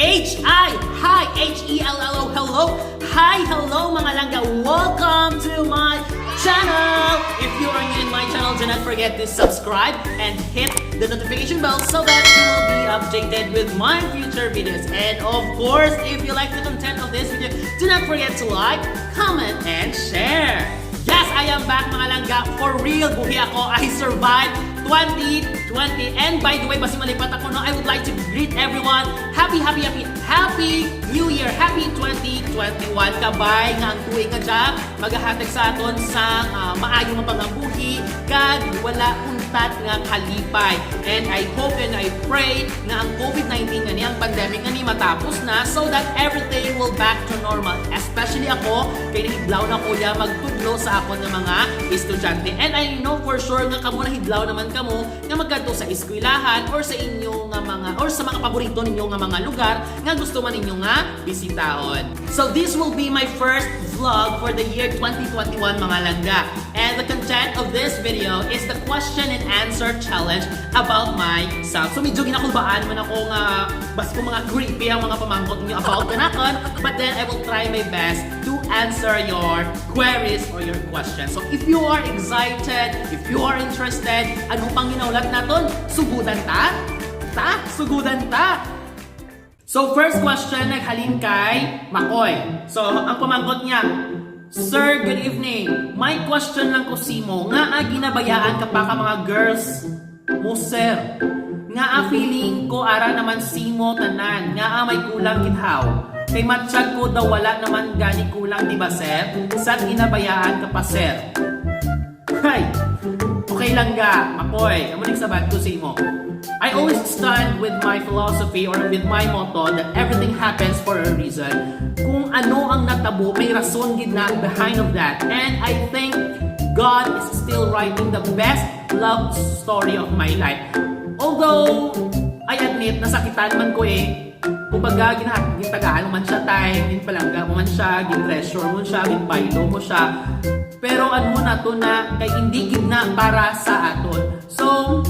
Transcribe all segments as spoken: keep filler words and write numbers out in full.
H I, hi, H E L L O, hello. Hi, hello, mga langga. Welcome to my channel. If you are new in my channel, do not forget to subscribe and hit the notification bell so that you will be updated with my future videos. And of course, if you like the content of this video, do not forget to like, comment, and share. Yes, I am back, mga langga. For real, buhi ako. I survived twenty twenty. And by the way, basi malipat ako, no, I would like to greet everyone. Happy, happy, happy, happy New Year. Happy twenty twenty-one. Kabay nga ang tuig nga dya magahatag sa aton sa, ah, maayo nga pangabuhi kag wala untat nga kalipay. And I hope and I pray nga ang covid nineteen nga ni, ang pandemic nga ni matapos na, so that everything will back to normal. Especially ako, kay nahidlaw na ko ya magtudlo sa akon nga mga estudyante. And I know for sure nga kamo nahidlaw naman kamo nga magkadto sa eskwelahan or sa inyo nga mga, or sa mga paborito ninyo nga mga lugar nga gusto man ninyo nga bisitahon. So this will be my first vlog for the year twenty twenty-one, mga langga. And the content of this video is the question and answer challenge about myself. So medyo ginakulbaan man ako nga bas ko mga creepy ang mga pamangkot niyo about kanakon, but then I will try my best to answer your queries or your questions. So if you are excited, if you are interested, ano pang ginaulat naton? Sugudan ta? Ta? Sugudan ta? So, first question naghalin kay Makoy. So, ang pamangkot niya, "Sir, good evening. May question lang ko simo, ngaa ginabayaan ka pa ka mga girls mo, sir? Ngaa feeling ko ara naman simo tanan, ngaa may kulang gid haw? Kay matsyag ko daw wala naman gani kulang, di ba, sir? Sa ginabayaan ka pa, sir?" Hay! Okay lang ga, Makoy. Amo ning sabat ko sa imo. I always stand with my philosophy or with my motto that everything happens for a reason. Kung ano ang natabo, may rason gid na behind of that. And I think God is still writing the best love story of my life. Although, I admit, nasakitan man ko eh. Kumbaga, gina-, gintagaan mo man siya time, ginpalangga mo man siya, gin-treasure mo siya, ginpaylo mo siya. Pero ano na to na, kay hindi gid na para sa aton. So,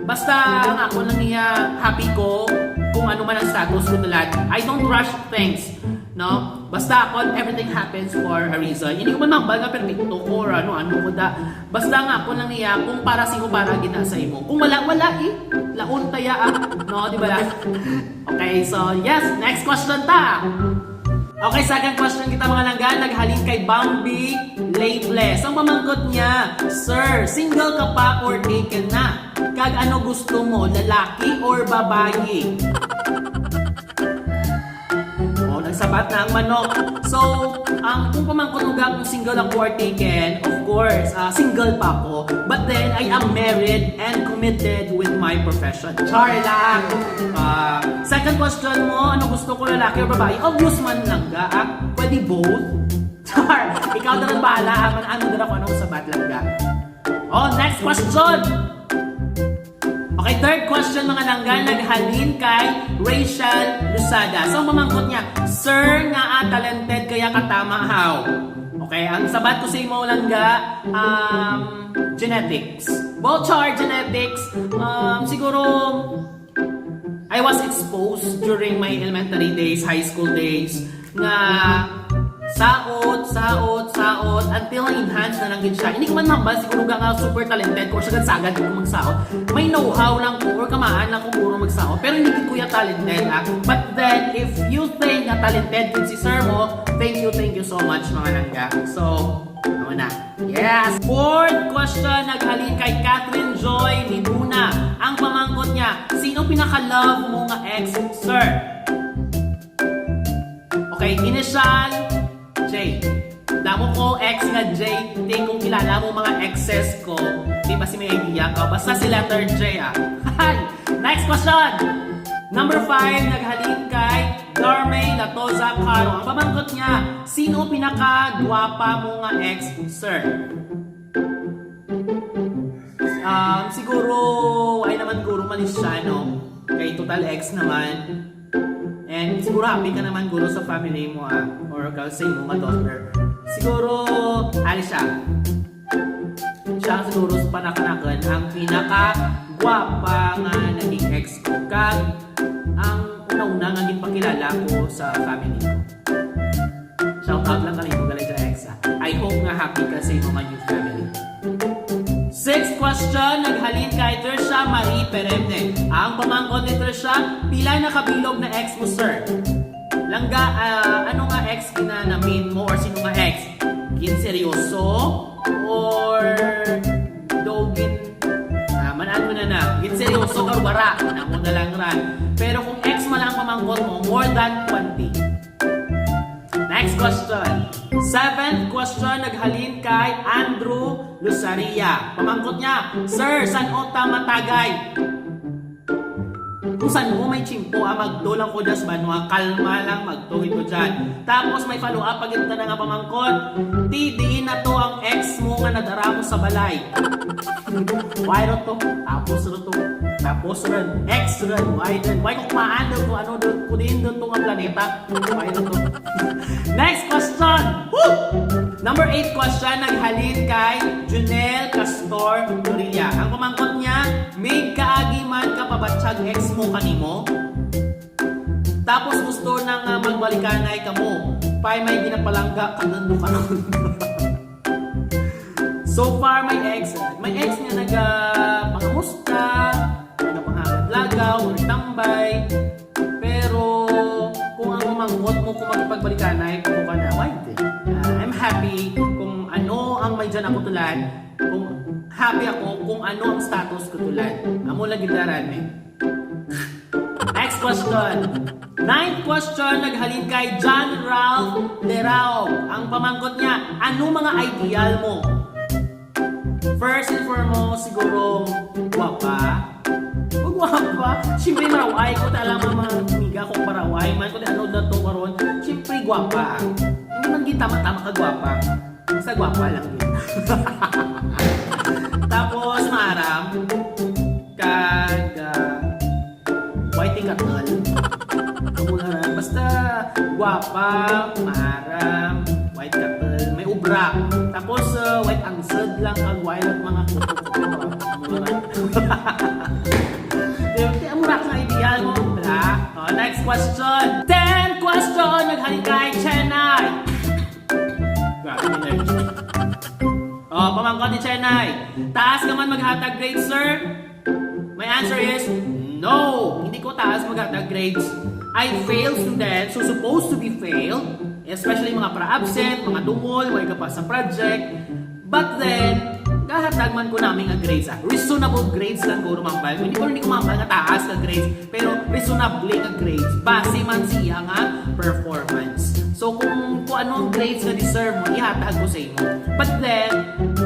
basta ang ako lang niya, happy ko kung ano man ang status ko tulad. I don't rush things, no? Basta ako, everything happens for a reason. Hindi ko man mahambal nga perfecto ko or ano-ano ko da. Basta nga ako lang niya, kung para sa imo, para gina sa imo. Kung wala, wala eh. Laon taya ah. No, di ba lang? Okay, so yes, next question ta. Okay, second question kita, mga langga, naghalin kay Bambi Labeless. Ang pamangkot niya, "Sir, single ka pa or taken na? Kag ano gusto mo, lalaki or babayi?" Oh, nagsabat na ang manok. So, ang kung pamangkot mo kung single ako or taken, of course, ah, single pa ako. But then, I am married and committed with my profession. Char lang! Ah, second question mo, ano gusto ko, lalaki o babae? Obvious man lang ga, ah. Pwede both. Char! Ikaw na lang bahala, ah. Man-, ano na lang kung anong sabat lang ga. Oh, next question! Okay, third question, mga langga, naghalin kay Rachel Luzada. So, ang pamangkot niya, "Sir, ngaa talented kaya ka tama haw?" Okay, ang sabat ko sa imo, langga, um, genetics. Well, char, genetics. Um, siguro, I was exposed during my elementary days, high school days, nga saot, saot, saot, until na-enhance na lang gid siya. Hindi ko man mahambal siguro ga nga super talented ko or sagad-sagad ko magsaot. May know-how lang ko or kamaan lang ko guro magsaot. Pero hindi gid ko ya talented, ah. But then, if you think nga talented gid si sir mo, thank you, thank you so much, mga langga. So, ano na. Yes! Fourth question, naghalin kay Catherine Joy Miduna. Ang pamangkot niya, sino pinaka-love mo nga ex, sir? Okay, initial, J. Damo ko ex nga J. Think kung kilala mo mga exes ko, di ba si may idea ka? Basta si letter J, ah. Hi! Next question! Number five, naghalin kay Darmay Latoza Caro. Ang pamangkot niya, sino pinaka-gwapa mo nga ex, sir? Um, siguro, ay naman guro man siya, no? Kay total ex naman. And siguro happy ka naman guro sa family mo, ah. Or ka sa imo nga daughter. Siguro, ali siya. Siya ang siguro sa panakanakan ang pinaka-gwapa nga naging ex ko. Kag ang nauna nga ginpakilala ko sa family ko. Shout out lang kanimo, galing sa ex, ah. I hope nga happy ka sa imo nga new family. Sixth question, naghalin kay Trisha Marie Peremne. Ang pamangkot ni Trisha, pila na kabilog na ex mo, sir? Langga, ah, ano nga ex ginanamin mo or sino nga ex? Ginseryoso or daw gin, ah, man-an mo na na. Ginseryoso or wara? Namo na lang ran. Pero kung ex man ang pamangkot mo, more than twenty. Next question. Seventh question, naghalin kay Andrew Lusaria. Pamangkot niya, "Sir, san-o ta matagay?" Kung san-o may tiyempo, ah, magtuo lang ko dyan sa banwa. Kalma lang, magtuo ko dyan. Tapos may follow-up pa gid na nga pamangkot. Ti, diin na to ang ex mo nga nadara mo sa balay? Why ro to? Tapos ro to. Tapos ron. Ex ron. Why ron? Why kung kumaan daw kung ano daw, kung diin daw to nga planeta? Why ro to? Next question. Woo! Number eight question, naghalin kay Junel Castor Dorilla. Ang pamangkot niya, may kaagi man ka pabatsyag ex mo kanimo? Tapos gusto na nga magbalikanay kamo. Pay may ginapalangga ka nun, karon. So far, may ex. May ex nga nagapangamusta, nagapangagad lagaw, or tambay. Pero kung ang mangkot mo kung makipagbalikanay, kung ka na, why di? Ah, I'm happy kung ano ang may dyan ako tulan, kung happy ako kung ano ang status ko tulan. Amo lang gid daran, eh. Next question. Ninth question, naghalin kay John Ralph Leraog. Ang pamangkot niya, ano mga ideal mo? First and foremost, siguro, gwapa. O gwapa. Siyempre, maraway ko. Ta alam ang mga amiga ko, maraway man. Kung ano na to karon, siyempre, gwapa. Hindi man gid tama-tama ka gwapa. Basta gwapa lang yun. Tapos, maaram. Kag, ah, white katol. Amo na ra. Basta gwapa, maaram, white katol, may ubra. Tapos, ah, white angsod lang kag white mga kuko-kuko. Amo na ra. Di, di, amo ra ang ideal mo, ubra. Oh, next question. Ten question, naghalin kay Chenay. Grabe ni Nerge. Oh, pamangkot ni Chenay. Taas ka man maghatag grades, sir? My answer is, no. Hindi ko taas maghatag grades. I fail students who supposed to be failed, especially mga para-absent, mga dungol, way ka pa sa project. But then, gahatag man ko nami nga grades, ah. Reasonable grades lang ko, rumambal. Hindi ko, hindi ko mambal nga taas nga grades, pero reasonable nga grades. Base man siya nga performance. So, kung, kung ano ang grades nga deserve mo, ihatag ko sa imo. But then,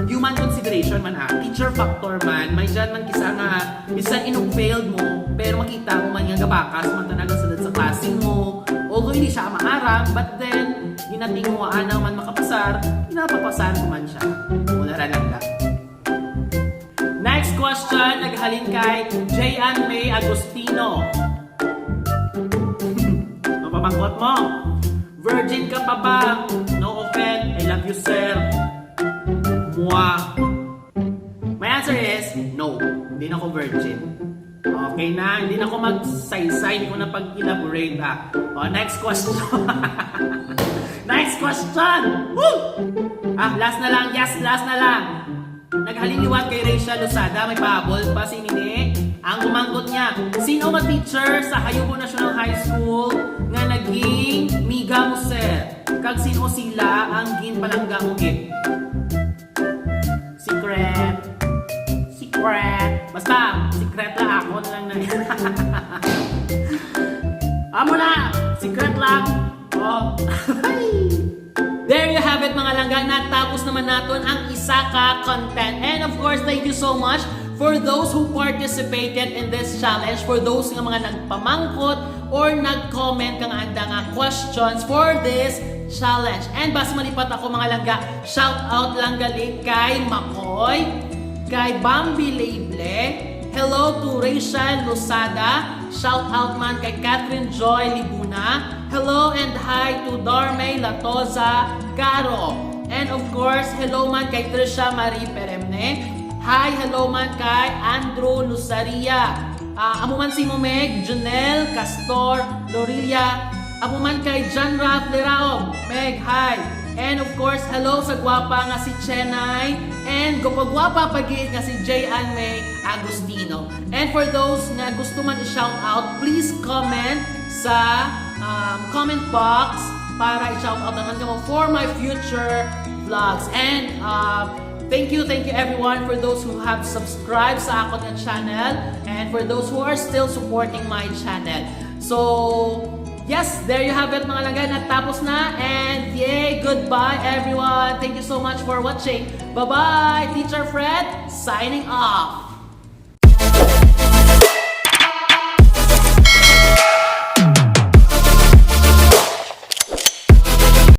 human consideration man, ah. Teacher factor man, may dyan man kisa nga, bisan inong failed mo, pero makita mo man nga gabakas man ka nagasulod sa klase mo. Although hindi siya maaram, but then, ginatinguhaan naman makapasar, ginapapasar ko man siya. Wala ra lang na. Next question, naghalin kay J Ann May Agustino. Ang pamangkot mo, virgin ka pa ba? No offense, I love you, sir. Mwah. My answer is no. Hindi na ako virgin. Okay na, hindi na ako magsaysay, hindi ko na pag-elaborate, ah. Oh, next question. Next question! Woo! Ah, last na lang. Yes, last na lang. Naghalin liwat kay Rachel Losada, may pahabol pa si Nini. Ang gumanggot niya, sino nga teacher sa Hayubo National High School nga naging miga mo, sir? Kag sino sila ang ginpalangga mo gid? Secret. Secret. Basta, secret lang ako na lang na. Amo na, secret lang. Oh. There you have it, mga langga. Natapos naman naton ang isa ka content. And of course, thank you so much for those who participated in this challenge, for those nga mga nagpamangkot or nag-comment kang anda nga questions for this challenge. And basta malipat ako, mga langga, shout out lang gali kay Makoy, kay Bambi Lable, hello to Rachel Losada, shout out man kay Catherine Joy Libuna, hello and hi to Darmay Latoza Caro, and of course, hello man kay Trisha Marie Peremne, hi, hello man kay Andrew Lusaria, Ah, amo man si Momeg, Junel, Castor, Lorilia, amo man kay John Ralph Leraom, Meg, hi. And of course, hello sa gwapa nga si Chenay, and gupagwapa pa gid nga si J Ann May Agustino. And for those nga gusto man i-shout out, please comment sa um, comment box para i-shout out naman kamo for my future vlogs. And uh, thank you, thank you everyone for those who have subscribed sa akon nga channel and for those who are still supporting my channel. So, yes, there you have it, mga langga. Natapos na. And yay, goodbye, everyone. Thank you so much for watching. Bye-bye. Teacher Fred, signing off.